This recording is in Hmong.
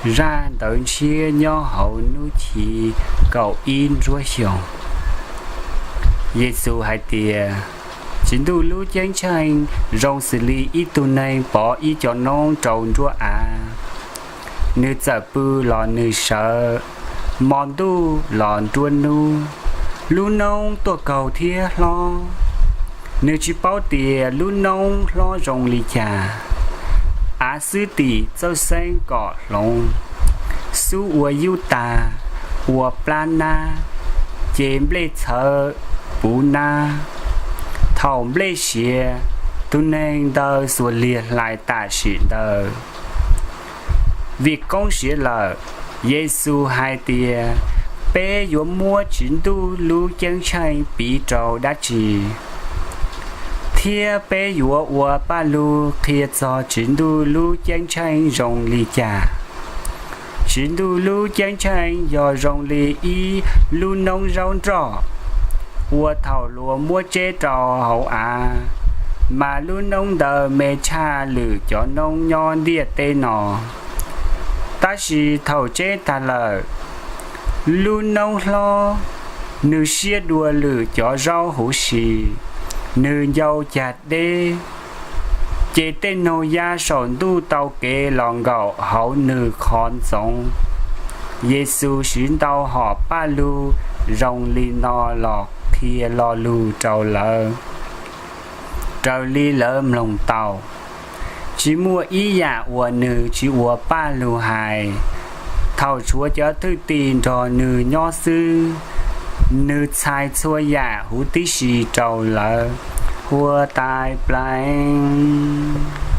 Zaj ntawv ntshiab nyob hauv hnub chiv kaum ib nruab xyoo. Yexus hais tias, Tswv Ntuj lub Ceeb Tsheej zoo xws li ib tug neeg pov ib co noob rau nruab av. Nws txawm pw los nws sawv, hmo ntuj los nruab hnub, lub noob tuaj kaug thiab hlob. Nws tsis paub tias lub noob hlob zoo li cas. Av xwb tim txawj xeeb kom hloov, xub ua yub tag, ua plab nab, ces nplej txhawv puv nab. Thaum nplej siav, tus neeg ntawd xuas liag hlais tam sim ntawd, vim qoob siav lawm. Yexus hais tias, Peb yuav muab Tswv Ntuj lub Ceeb Tsheej piv rau dab tsi? Thiab peb yuav ua paj lug qhia txog Tswv Ntuj lub Ceeb Tsheej zoo li cas? Tswv Ntuj lub Ceeb Tsheej yog zoo li ib lub noob zaub nroj, uas thaum luag muab tseb rau hauv av, mas lub noob ntawd me tshaj lwm cov noob nyob ntiaj teb no. Tab sis thaum tseb tag lawm, lub noob hlob, nws siab dua lwm cov zaub huv si, nws ncau cag deb, ces tej noog ya saum ntuj tau kev los nkaum hauv nws qhov ntxoov. Yexus siv ntau hom paj lug zoo li no los qhia lo lus rau lawv, raws li lawv mloog tau. Tsis muaj ib yam uas nws tsis ua paj lug hais. Thaum tshuav cov thwj tim nrog nws nyob xwb, nws txhais txhua yam huv tib si rau lawv. Huab Tais Pleev